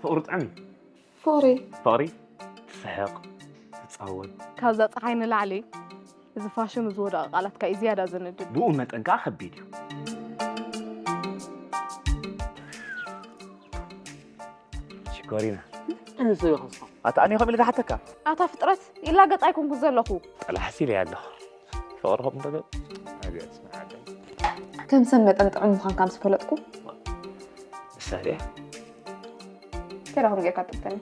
ፍቕሪ ጥዑም እዩ። ፍቕሪ ፍቕሪ ትስሕቕ፣ ትጻወት። ካብዛ ፀሓይ ንላዕሊ እዚ ፋሽኑ ዝወደቐ ቃላትካ እዩ ዝያዳ ዘንድድ። ብኡ መጠን ከዓ ከቢድ እዩ። ሽኮሪና፣ እንሱ ይኸስኹም ኣታ ኣነ ከምኡ ኢለ ዝሓተካ? ኣታ ፍጥረት ይላገጽ ኣይኮንኩ ዘለኹ። ጠላሕሲ ኢለ ኣለኹ። ፍቕርኹም እንተገ ኣገጽ ንዓደ ከም ሰብ መጠን ጥዑም ምዃንካ ምስ ፈለጥኩ ምሳሌ ገይራ ከም ጌርካ ጥብተኒ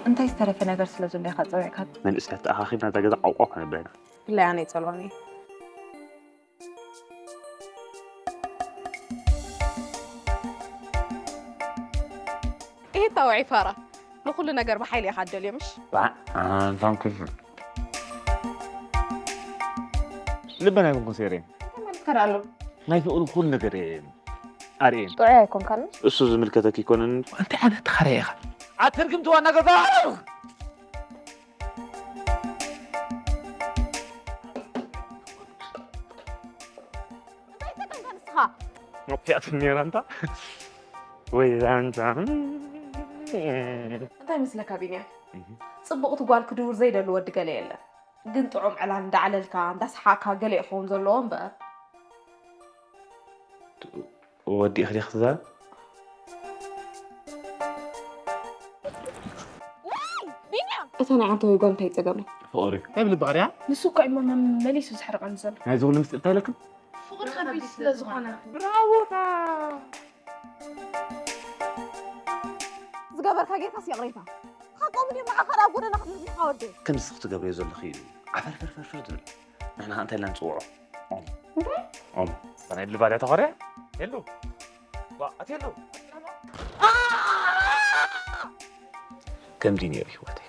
እንታይ ዝተረፈ ነገር ስለ ዘሎ ኢኻ ፀዊዕካ መንእሰያት ተኣኻኺብና እዛ ገዛ ቋቋ ከነብለና ብላይ ኣነ ይጸልዋኒ ይሄ ታውዒ ፋራ ንኩሉ ነገር ብሓይሊ ኢኻ ትደልዮ ምሽ? ባዕ ኣንታም ክፍ ልበና ይኩንኩም ሴሬ ማለት ከዳ ኣሎ ናይ ፍቕሪ ኩሉ ነገር እየ ኣርእየን ጥዑይ ኣይኮንካን እሱ ዝምልከተክ ይኮንን እንታይ ዓይነት ተኻርያ ኢኻ ኣትርግምቲ ዋና ገዛ እንታይ ተጠንካ ንስኻ? መጥያት ኔራ እንታ ወይ ዛንታ እንታይ መስለካ ቢንያ ፅቡቕቲ ጓል ክድውር ዘይደሉ ወዲ ገለ የለን ግን ጥዑም ዕላል እንዳዕለልካ እንዳሰሓቅካ ገለ ይኸውን ዘለዎ እምበር ወዲእኽ ዲኽ ትዛረብ እታ ናይ ዓንተወይ ጓል እንታይ ይፀገማ ፍቕሪ ናይ ብልባርያ ንሱ እኮ እዩ መ- መሊሱ ዝሕርቐኒ ዘሎ ናይዚ ኩሉ ምስጢር እንታይ ኢለክም ፍቕሪ ከቢድ ስለ ዝኾነ ብራቮታ ዝገበርካ ጌርካስ ይቕሬታ ሓቆም ድዩ ንዓኻ ናብ ጎደና ክትልካ ወዲ ከምዚ ክትገብርዮ ዘለኺ እዩ ዓፈርፈርፈርፈር ዝብል ንሕና ከ እንታይ ኢልና ንፅውዖ ኦም ኦም ናይ ብልባርያ ተኾርያ የሉ ዋ ኣትየሉ ከምዚ ነይሩ ህይወት